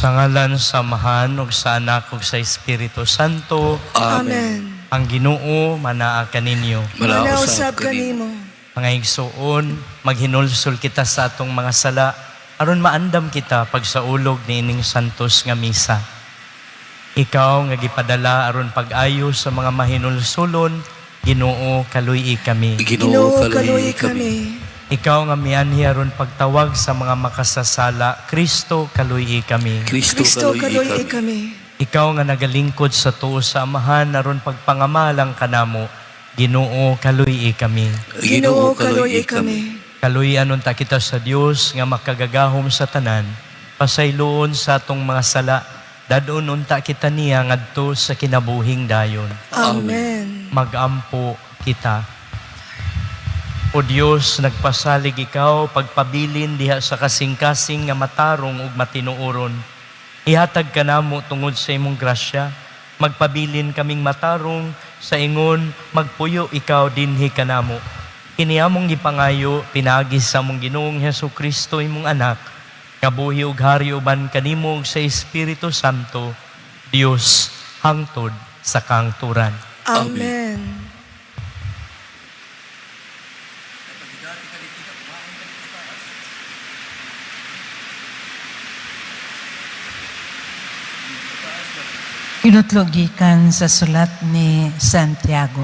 Sa ngalan sa Amahan ug sa Anak ug sa Espiritu Santo. Amen. Ang Ginoo manaa kaninyo. Manausab kanimo. Mga igsuon, maghinulsol kita sa atong mga sala aron maandam kita pagsaulog niining santos nga misa. Ikaw nga gipadala aron pag-ayo sa mga mahinulsulon, Ginoo, kaluy-i kami. Ginoo, kaluy kami. Ikaw nga mianhi aron pagtawag sa mga makasasala, Kristo, kaluy-i kami. Kristo, kaluy kami. Ikaw nga nagalingkod sa tuo sa Amahan aron pagpangamalang kanamo, Ginoo, kaluy-i kami. Ginoo, kaluy kami. Kaluy-an unta kita sa Dios nga makagagahom sa tanan, pasayloon sa atong mga sala, dadon unta kita niya ngadto sa kinabuhing dayon. Amen. Magampo kita. O Dios, nagpasalig ikaw pagpabilin diha sa kasing-kasing nga matarong ug matinuoron. Ihatag kanamo tungod sa imong grasya, magpabilin kaming matarong sa ingon magpuyo ikaw dinhi kanamo. Kini among gipangayo pinaagi sa among Ginoong Hesus Kristo, imong anak, nga buhi ug hari uban kanimo ug sa Espiritu Santo, Dios, hangtod sa kangturan. Amen. Pinutlo gikan sa sulat ni Santiago.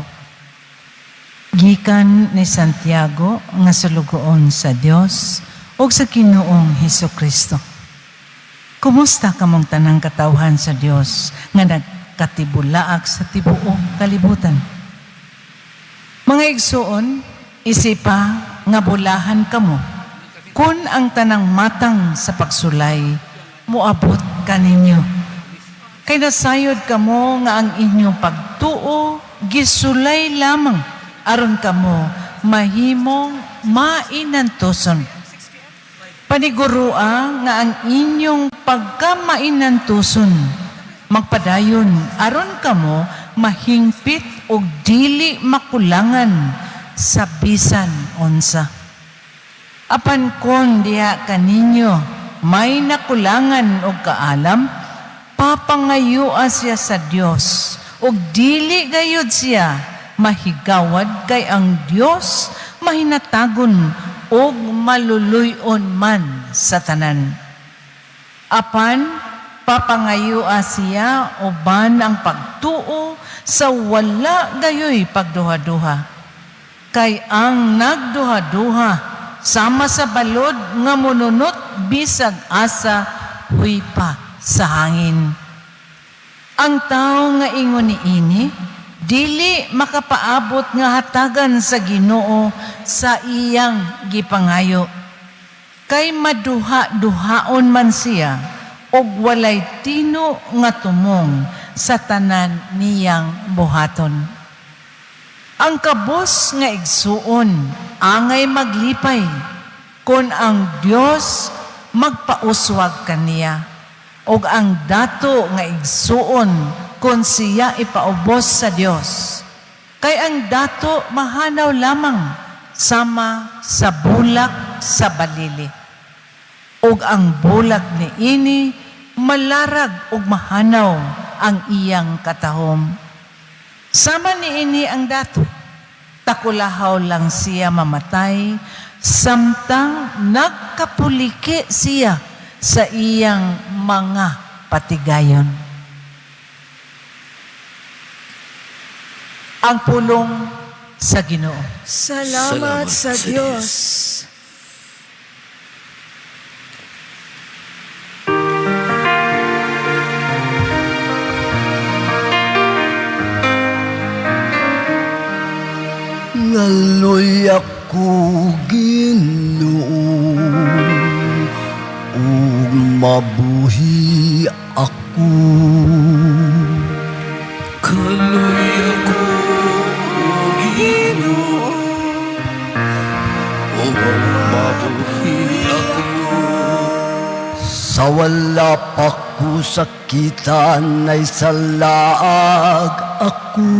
Gikan ni Santiago nga sulugoon sa Dios ug sa Ginoong Hesukristo. Kumusta kamong tanang katawhan sa Dios nga nagkatibulaak sa tibuok kalibutan? Mga igsuon, isipa nga bulahan kamo kun ang tanang matang sa pagsulay moabot kaninyo. Kay nasayod kamo nga ang inyong pagtuo gisulay lamang aron kamo mahimong mainantuson. Panigurua nga ang inyong pagkamainantuson magpadayon aron kamo mahingpit og dili makulangan sa bisan unsa. Apan kon diha kaninyo may nakulangan og kaalam, papangayua siya sa Dios ug dili gayud siya mahigawad, kay ang Dios mahinatagon ug maluluy-on man sa tanan. Apan papangayua siya uban ang pagtuo sa wala gayoy pagduha-duha. Kay ang nagduha-duha sama sa balod nga mununot bisag asa huy pa sa hangin. Ang tao nga ingon niini dili makapaabot nga hatagan sa Ginoo sa iyang gipangayo. Kay maduha-duhaon man siya og walay tino nga tumong sa tanan niyang buhaton. Ang kabos nga igsuon angay maglipay kon ang Dios magpauswag kaniya, ug ang dato nga igsuon kon siya ipaubos sa Dios. Kay ang dato mahanaw lamang sama sa bulak sa balili, ug ang bulak niini malarag ug mahanaw ang iyang katahom. Sama niini ang dato, takulahaw lang siya mamatay, samtang nagkapuliki siya sa iyang mga patigayon. Ang pulong sa Ginoo. Salamat sa Dios. Ngaloy ako, Ginoo, ug mabuhi ako. Kaloy ako, Ginoo, ug mabuhi ako. Sa wala pa ko sakitan ay salaag ako.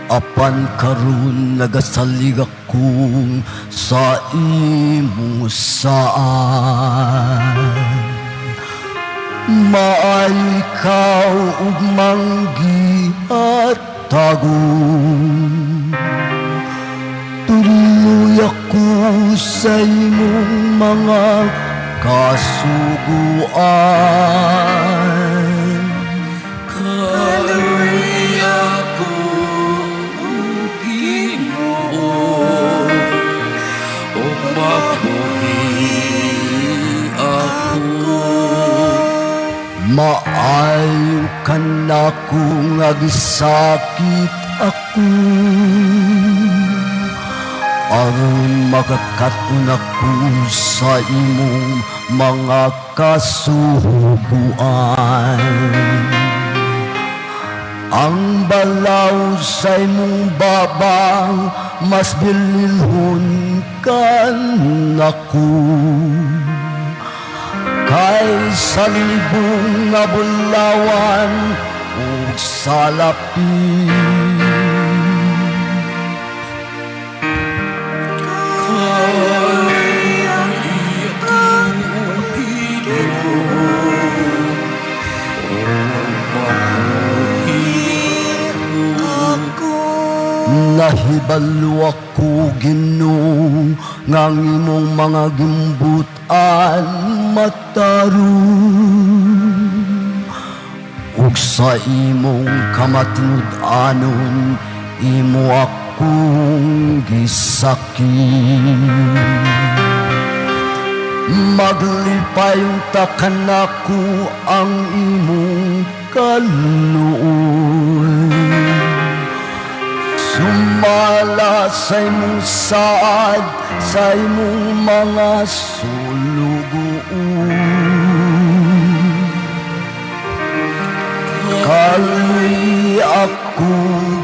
Apan karon nagasalig akong sa imong saad. Maayo ikaw ug manggihatagon. Tudloi ako sa imong mga kasuguan. Kaluoy ako, Ginoo, ug mabuhi ako. Maayo kanako nga gisakit ako, aron makakat-on ako sa imong mga kasuguan. Ang balaw sa imong babang mas bililhon kanako kaysa libong nga bulawan ug salapi. Ako. Nahibalo ako, Ginoo, nga ang imong mga gimbutan matarong ug sa imong kamatinud-anon imo akong gisakit. Maglipay unta kanako ang imong kaluoy sumala sa imong saad, sa imong mga sulugoon. Kaluoy ako,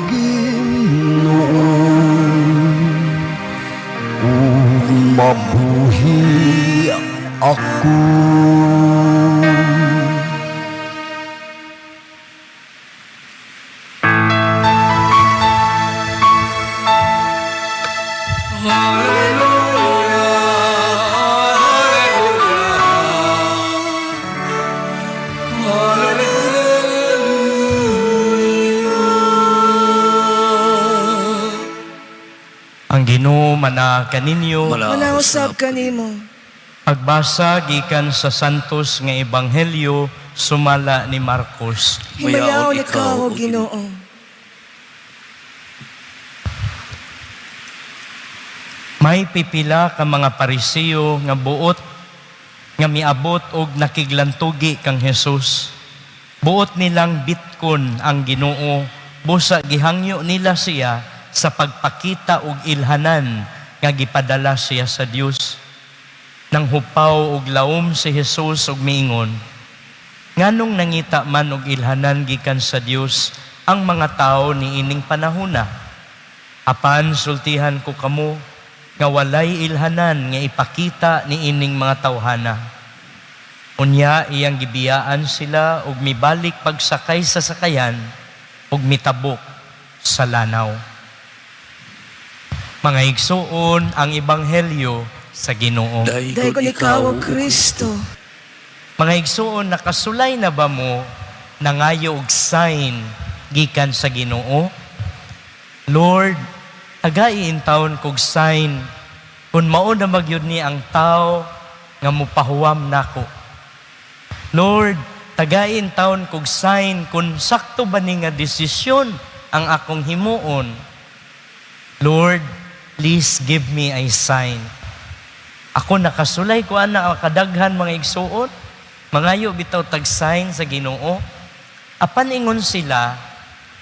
Ginoo, ug mabuhi ako. Ang Ginoo mana kaninyo. Manausab kanimo. Pagbasa gikan sa Santos nga Ebanghelyo sumala ni Marcos. Himayaon ikaw, O Ginoo. May pipila ka mga Pariseo nga buot nga miabot og nakiglantugi kang Hesus. Buot nilang bitkon ang Ginoo, busa gihangyo nila siya sa pagpakita og ilhanan nga gipadala siya sa Dios. Nang hupaw og laom si Hesus og miingon, "Nganong nangita man og ilhanan gikan sa Dios ang mga tawo niining panahona? Apan sultihan ko kamo nga walay ilhanan nga ipakita niining mga tawhana." Unya iyang gibiyaan sila ug mibalik pagsakay sa sakayan ug mitabok sa lanaw. Mga igsuon, ang ebanghelyo sa Ginoo. Dahil ikaw, O Kristo. Mga igsuon, nakasulay na ba mo nangayo og sign gikan sa Ginoo? "Lord, tagai intawon kog sign kung mao na magyud ni ang tao nga mupahuwam nako. Lord, tagai intawon kog sign kung sakto ba ni nga desisyon ang akong himuon. Lord, please give me a sign." Ako nakasulay ko ana ang kadaghan, mga igsuon. Mangayo bitaw tag sign sa Ginoo. Apan ingon sila,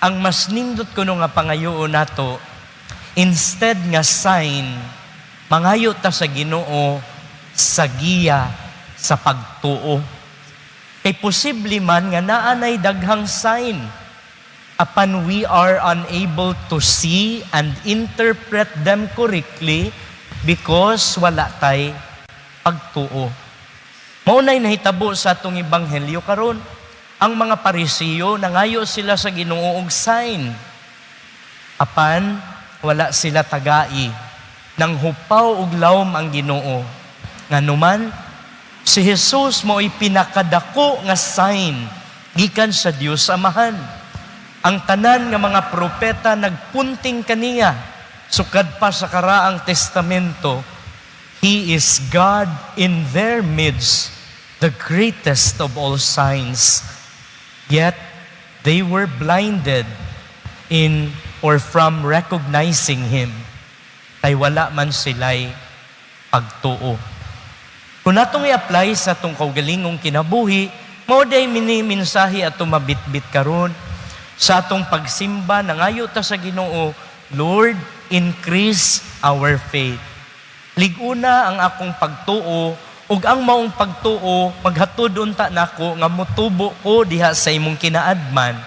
ang mas nindot kuno nga pangayoon nato, instead nga sign, mangayo ta sa Ginoo sa giya sa pagtuo. Kay posible man nga naa nay daghang sign, apan we are unable to see and interpret them correctly because wala tay pagtuo. Mao nay nahitabo sa atong ebanghelyo karon. Ang mga Parisiyo, nangayo sila sa Ginoo og sign. Apan wala sila tagai. Nang hupaw og lawom ang Ginoo. Nganuman si Jesus mao'y pinakadako nga sign. Gikan sa Dios Amahan. Ang tanan nga mga propeta nagpunting kaniya sukad pa sa Karaang Testamento. He is God in their midst, the greatest of all signs. Yet they were blinded in or from recognizing Him. Kay wala man sila'y pagtuo. Kung natong i-apply sa atong kaugalingong kinabuhi, mao day mini mensahe ato mabitbit karon sa atong pagsimba. Nangayo ta sa Ginoo, "Lord, increase our faith. Lig-una ang akong pagtuo, ug ang maong pagtuo maghatod unta nako nga motubo ko diha sa imong kinaadman,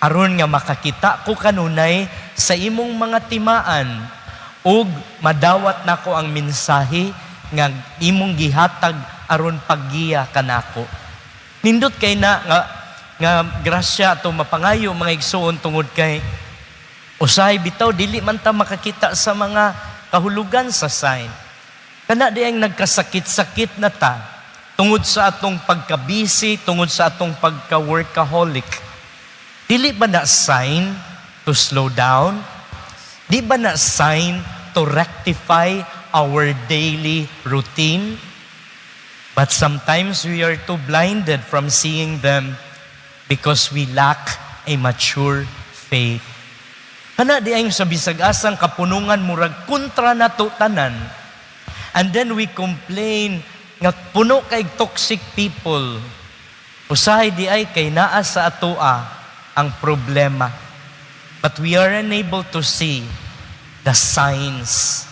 aron nga makakita ko kanunay sa imong mga timaan ug madawat nako ang mensahe nga imong gihatag aron paggiya kanako." Nindot kay na nga grasya ato mapangayo, mga igsuon, tungod kay usahay bitaw dili man ta makakita sa mga kahulugan sa sign. Kana di ang nagkasakit-sakit na ta tungod sa atong pagkabisi, tungod sa atong pagka-workaholic. Dili ba na sign to slow down? Di ba na sign to rectify our daily routine? But sometimes we are too blinded from seeing them because we lack a mature faith. Kana di ay sa bisag asang kapunungan murag kontra nato tanan. And then we complain nga puno kay toxic people. Usahay di ay kay naa sa atoa ang problema. But we are unable to see the signs.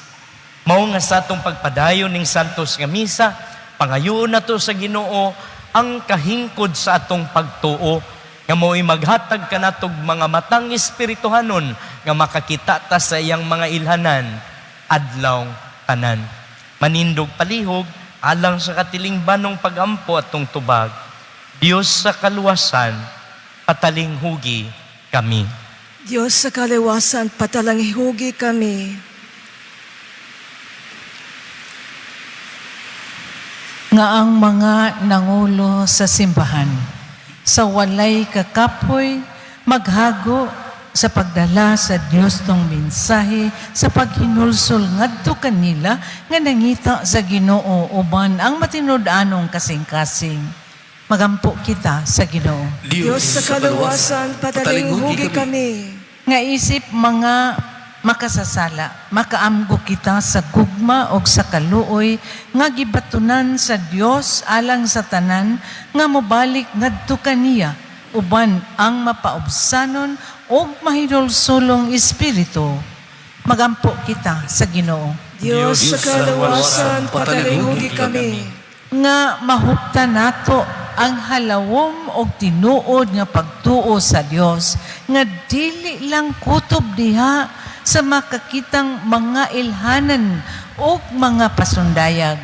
Mao nga sa atong pagpadayon ning Santos nga Misa, pangayoon nato sa Ginoo ang kahingkod sa atong pagtuo nga mo'y maghatag kanatog mga matang espirituhanon nga makakita ta sa iyang mga ilhanan adlaw tanan. Manindog palihog alang sa katilingbanong pagampo atong tubag. Diyos sa kaluwasan, patalinghugi kami. Diyos sa kaliwasan, patalanghugi kami. Nga ang mga nangulo sa simbahan sa walay kakapoy maghago sa pagdala sa Dios tong mensahe sa paghinulsol ngadto kanila nga nangita sa Ginoo uban ang matinud-anong kasing-kasing. Magampo kita sa Ginoo. Diyos sa kaluwasan, patalinghugi kami. Nga isip mga makasasala, makaamgo kita sa gugma og sa kaluoy nga gibatunan sa Dios alang sa tanan nga mobalik ngadto kaniya uban ang mapaubsanon ug mahinulsolong espiritu. Magampo kita sa Ginoo. Diyos sa kaluwasan, patalinghugi kami. Nga mahuptan nato ang halawom og tinuod nga pagtuo sa Dios nga dili lang kutob diha sa makakitang mga ilhanan ug mga pasundayag.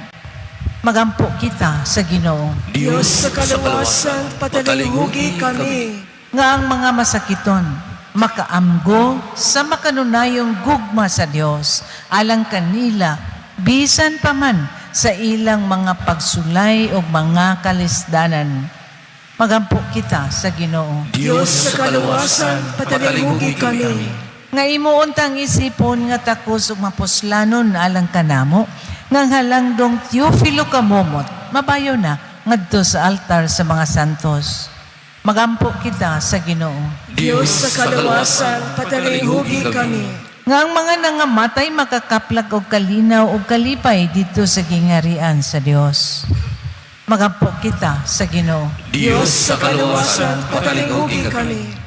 Magampo kita sa Ginoo. Diyos sa kaluwasan, patalinghugi kami. Nga ang mga masakiton makaamgo sa makanunayong gugma sa Dios alang kanila bisan pa man sa ilang mga pagsulay o mga kalisdanan. Magampo kita sa Ginoo. Diyos sa kaluwasan, patalinghugi kami. Nga imo untang isipon nga takos ug mapuslanon alang kanamo nga ang halangdong Teofilo Camomot mabayo na ngadto sa altar sa mga santos. Magampo kita sa Ginoo. Diyos sa kaluwasan, patalinghugi kami. Nga ang mga nangamatay makakaplag og kalinaw ug kalipay didto sa gingharian sa Dios. Magampo kita sa Ginoo. Diyos sa kaluwasan, patalinghugi kami.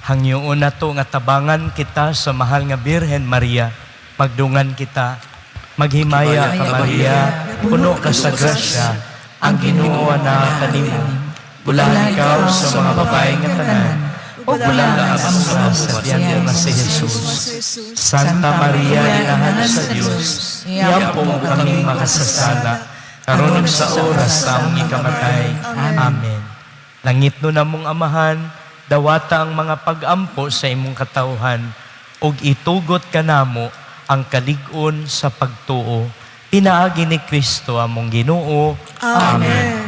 Hangyoon nato nga tabangan kita sa mahal nga Birhen Maria. Magdungan kita. Maghimaya ka, Maria, puno ka sa grasya. Ang Ginoo naa kanimo. Bulahan ikaw sa mga babae nga tanan, ug bulahan ang sa tiyan nga si Jesus. Santa Maria, Inahan sa Dios, iampo mo kaming makasasala, karon ug sa oras sa among ikamatay. Amen. Langitnon namong Amahan, dawata ang mga pag-ampo sa imong katawhan, ug itugot kanamo ang kalig-on sa pagtuo. Pinaagi ni Kristo among Ginoo. Amen.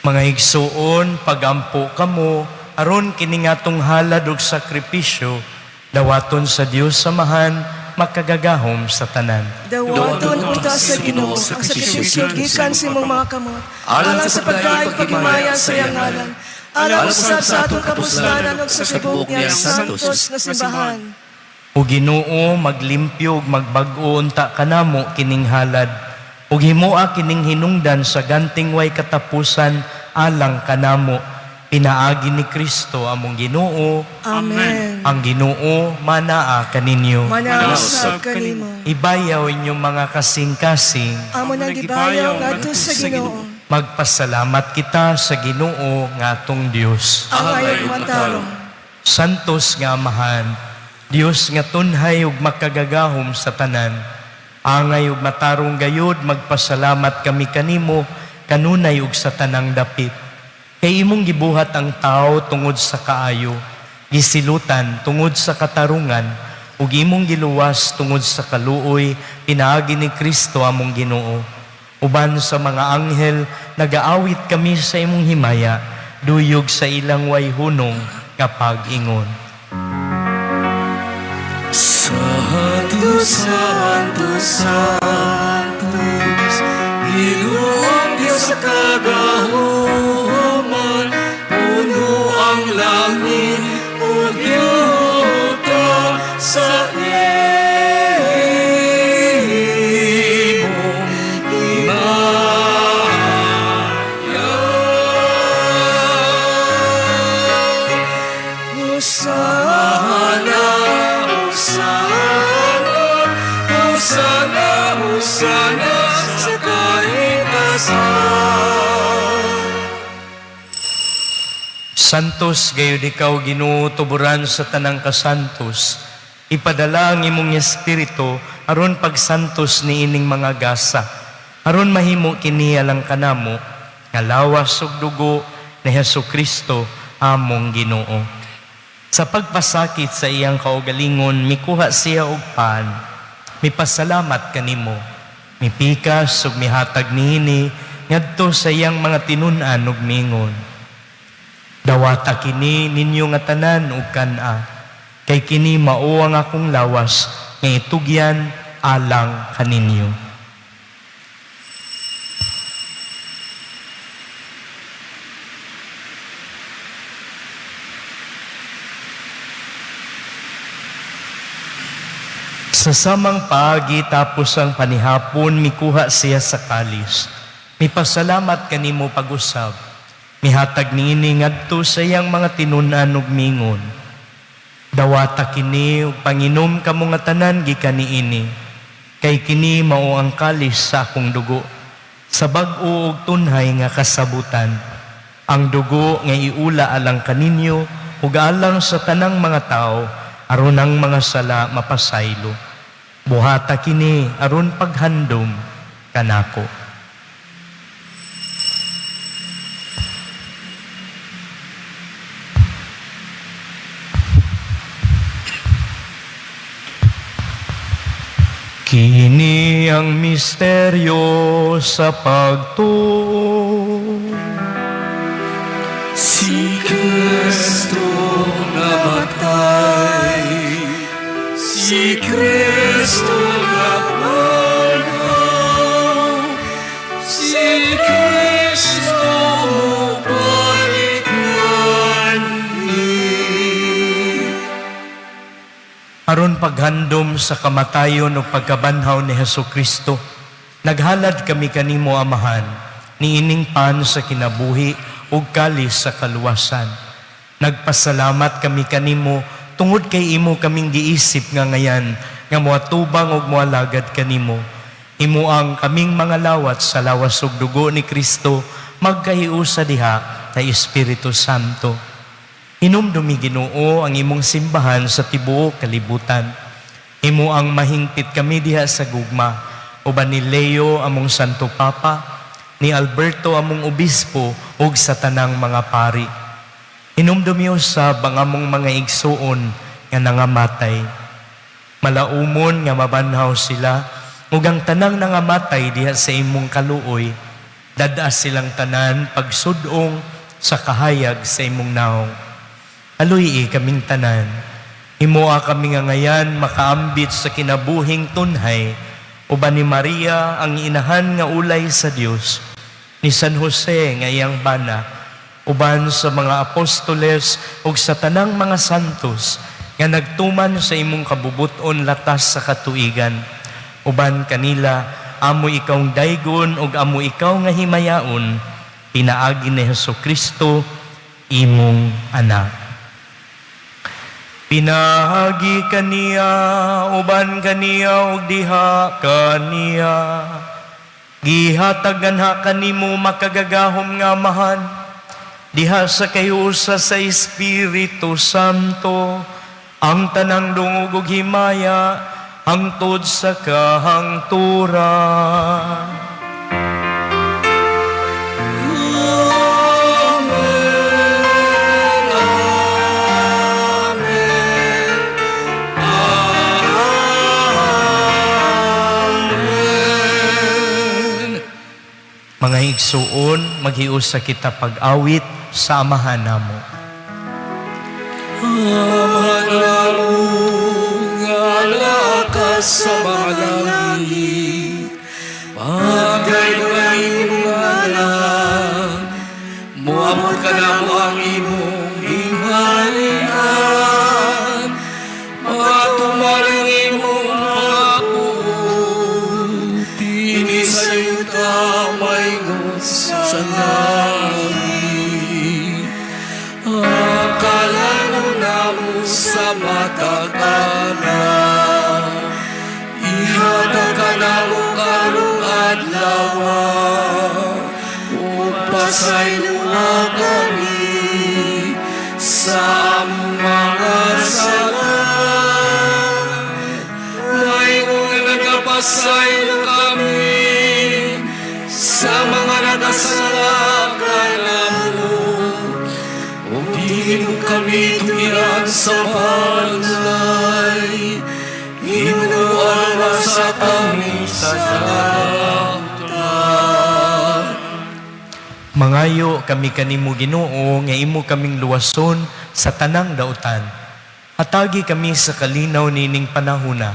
Mga igsuon, pagampo kamo, aron kini nga atong halad ug sakripisyo, dawaton sa Dios Amahan, makagagahom sa tanan. Dawaton unta sa Ginoo ang sakripisyo gikan sa imong mga kamot, alang sa pagdayeg paghimaya sa iyang ngalan, alang usab sa atong kapuslanan ug sa tibuok niyang santos nga simbahan. O Ginoo, maglimpyo ug magbag-o unta kanamo kining halad, ug himoa kining hinungdan sa ganting way katapusan alang kanamo, pinaagi ni Kristo among Ginoo. Amen. Ang Ginoo manaa kaninyo. Manausab kanimo. Ibayaw inyong mga kasing-kasing. Amo nang gibayaw ngadto sa Ginoo. Magpasalamat kita sa Ginoo nga atong Dios. Angay ug matarong. Santos nga Amahan, Dios nga tunhay ug makagagahom sa tanan. Angay ug matarong gayod, magpasalamat kami kanimo kanunay ug sa tanang dapit. Kay imong gibuhat ang tao tungod sa kaayo, gisilutan tungod sa katarungan, ug imong giluwas tungod sa kaluoy pinaagi ni Kristo among Ginoo. Uban sa mga anghel, nagaawit kami sa imong himaya, duyog sa ilang way hunong nga pag-ingon. Santo, Santo, Santos, Ginoong Diyos sa kagahuman, puno ang langit ug yuta sa imong himaya. Hosana, Hosana, Hosana, Hosana sa kaitasan. Santos gayud ikaw, Ginoo, tuburan sa tanang kasantos. Ipadala ang imong espiritu aron pagsantos niining mga gasa. Aron mahimo kini alang kanamo nga lawas ug dugo ni Hesus Kristo among Ginoo. Sa pagpasakit sa iyang kaugalingon, mikuha siya og pan, mipasalamat kanimo, mipikas ug mihatag niini ngadto sa iyang mga tinun-an ug mingon: "Dawata kini ninyo nga tanan ug kan-a, kay kini mao ang akong lawas nga itugyan alang kaninyo." Sa samang paagi tapos ang panihapon, mikuha siya sa kalis. Mipasalamat kanimo pag-usab. Mihatag niini ngadto sa iyang mga tinun-an ug mingon: "Dawata kini ug panginom kamo nga tanan gikan niini, kay kini mao ang kalis sa akong dugo, sa bag-o ug tunhay nga kasabutan. Ang dugo nga iula alang kaninyo ug alang sa tanang mga tao aron ang mga sala mapasaylo. Buhata kini aron paghandom kanako." Kini ang misteryo sa pagtuo. Si Kristo namatay, si Kristo nabanhaw, si Kristo mobalik nganhi. Aron paghandom sa kamatayon o pagkabanhaw ni Hesus Kristo, naghalad kami kanimo, Amahan, niining pan sa kinabuhi ug kalis sa kaluwasan. Nagpasalamat kami kanimo tungod kay imo kaming giisip nga ngayan nga moatubang ug moalagad kanimo. Imo ang kaming mga lawat sa lawas ug dugo ni Kristo magkahiusa diha sa Espiritu Santo. Hinumdumi, Ginoo, ang imong simbahan sa tibuok kalibutan. Imo ang mahingpit kami diha sa gugma, uban ni Leo among Santo Papa, ni Alberto among obispo ug sa tanang mga pari. Hinumdumi usab ang among mga igsuon nga nangamatay. Malaumon nga mabanhaw sila ug ang tanang nangamatay diha sa imong kaluoy. Dad-a silang tanan pagsudong sa kahayag sa imong naong. Aluy kaming tanan. Himoa kami nga ngayan makaambit sa kinabuhing tunhay uban ni Maria ang inahan nga ulay sa Dios, ni San Jose nga iyang bana, uban sa mga apostoles ug sa tanang mga santos nga nagtuman sa imong kabubuton latas sa katuigan. Uban kanila amo ikaw daygon ug amo ikaw nga himayaon pinaagi ni Hesus Kristo imong anak. Pinaagi kaniya, uban kaniya, ug diha kaniya. Gihatagan ha kanimo makagagahom nga Amahan, diha sa kahiusa sa Espiritu Santo, ang tanang dungog ug himaya, hangtod sa kahangturan. Mga igsuon, maghiusa kita pag-awit sa Amahan namo. Nga ka sa mga langit, pagay ka imong ngalan, muabot ka na mo ang imong gingharian, matumal ang imong pagbuot, dinhi sa yuta maingon sa langit. Akala namo sa matag adlaw, ihatag ka namo karong adlaw, ug pasayloa kami sa among mga sala. Maingon nga nagapasaylo kami sa mga nagasala kanamo. Ug dili mo kami tugiran sa balay, Ginoo sa kami sa dautan. Mangayo kami kanimo Ginoo nga imo kaming luwason sa tanang dautan. Hatagi kami sa kalinaw nining panahuna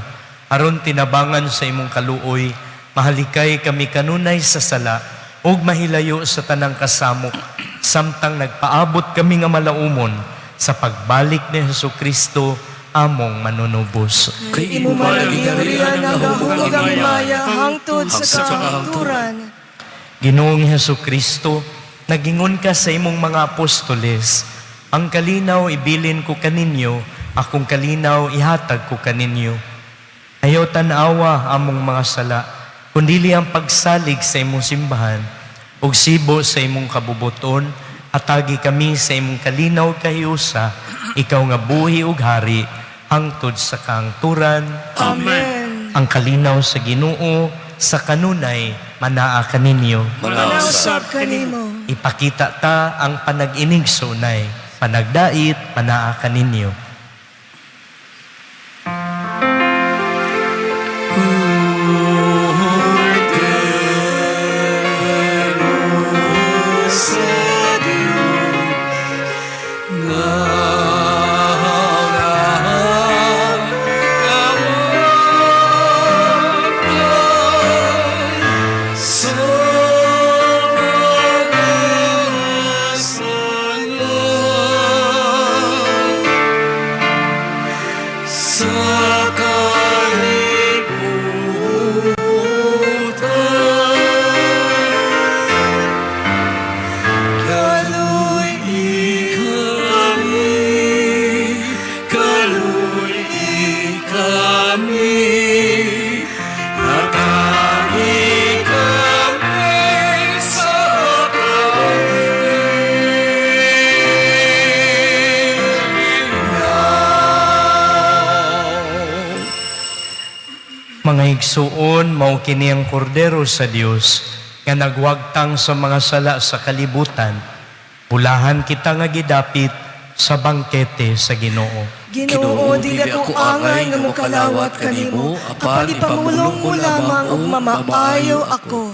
aron tinabangan sa imong kaluoy, mahalikay kami kanunay sa sala ug mahilayo sa tanang kasamok samtang nagpaabot kami nga malaumon sa pagbalik ni Hesus Kristo among manunubos. Kay Imo imo man man ang ang gingharian, gingharian, ang gahom ug ang himaya hangtod sa sa kahangturan. Ginoong Heso Kristo, nagingon ka sa imong mga apostoles, ang kalinaw ibilin ko kaninyo, akong kalinaw ihatag ko kaninyo. Ayaw tan-awa among mga sala, kundili ang pagsalig sa imong simbahan, ug sibo sa imong kabubuton, atagi kami sa imong kalinaw kahiusa, ikaw nga buhi ug hari, hangtod sa kaangturan. Amen. Ang kalinaw sa Ginoo sa kanunay manaa kaninyo. Manausap kanimo. Ipakita ta ang panag-inig sunay, panagdait, manaa kaninyo. Sa kalibutan, Kaloy kami, kaloy kami, natangi kami sa kalinaw. Mga igsuon, mao kini ang kordero sa Dios nga nagwagtang sa mga sala sa kalibutan. Bulahan kita nga gidapit sa bangkete sa Ginoo. Ginoo, dili ako angay nga mokalawat kanimo, apan ipamulong mo lamang ug mamaayo ako.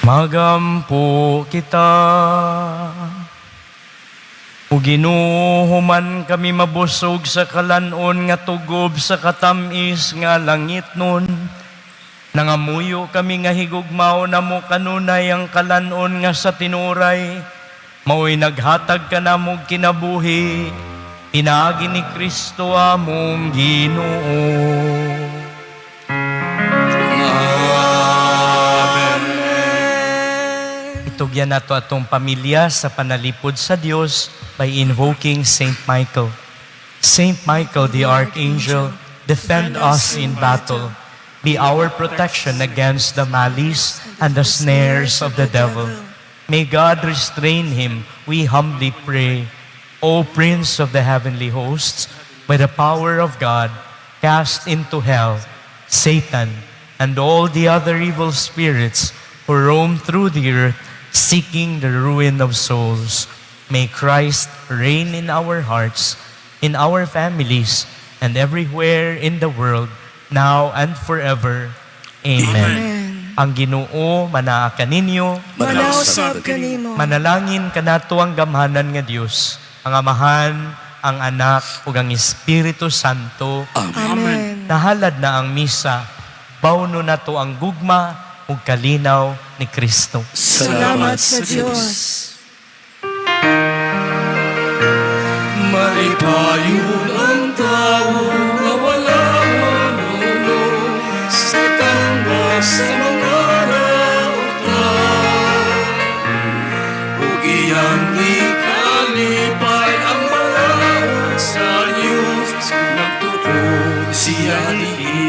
Magampo kita. O Ginoo, human kami mabusog sa kalanon nga tugob sa katamis nga langitnon. Nangamuyo kami nga higugmaon namo kanunay ang kalanon nga sa tinuray. Mao'y naghatag kanamo og kinabuhi. Pinaagi ni Kristo among Ginoo. Amen. Itugyan nato atong pamilya sa panalipod sa Dios by invoking Saint Michael. Saint Michael the Archangel, defend us in battle. Be our protection against the malice and the snares of the devil. May God restrain him, we humbly pray. O Prince of the heavenly hosts, by the power of God, cast into hell Satan and all the other evil spirits who roam through the earth seeking the ruin of souls. May Christ reign in our hearts, in our families, and everywhere in the world, now and forever. Amen. Amen. Ang Ginoo manaa kaninyo, Manaa usab kanimo. Manalangin kanato ang gamhanan nga Dios, ang Amahan, ang Anak ug ang Espiritu Santo. Amen. Nahalad na ang misa, bawno nato ang gugma ug kalinaw ni Kristo. Salamat sa Diyos. Malipayon ang tao nga wala manuno sa tama sa mga lautan. Ug iyang ikalipay ang manaog sa Diyos, nagtuon siya diin.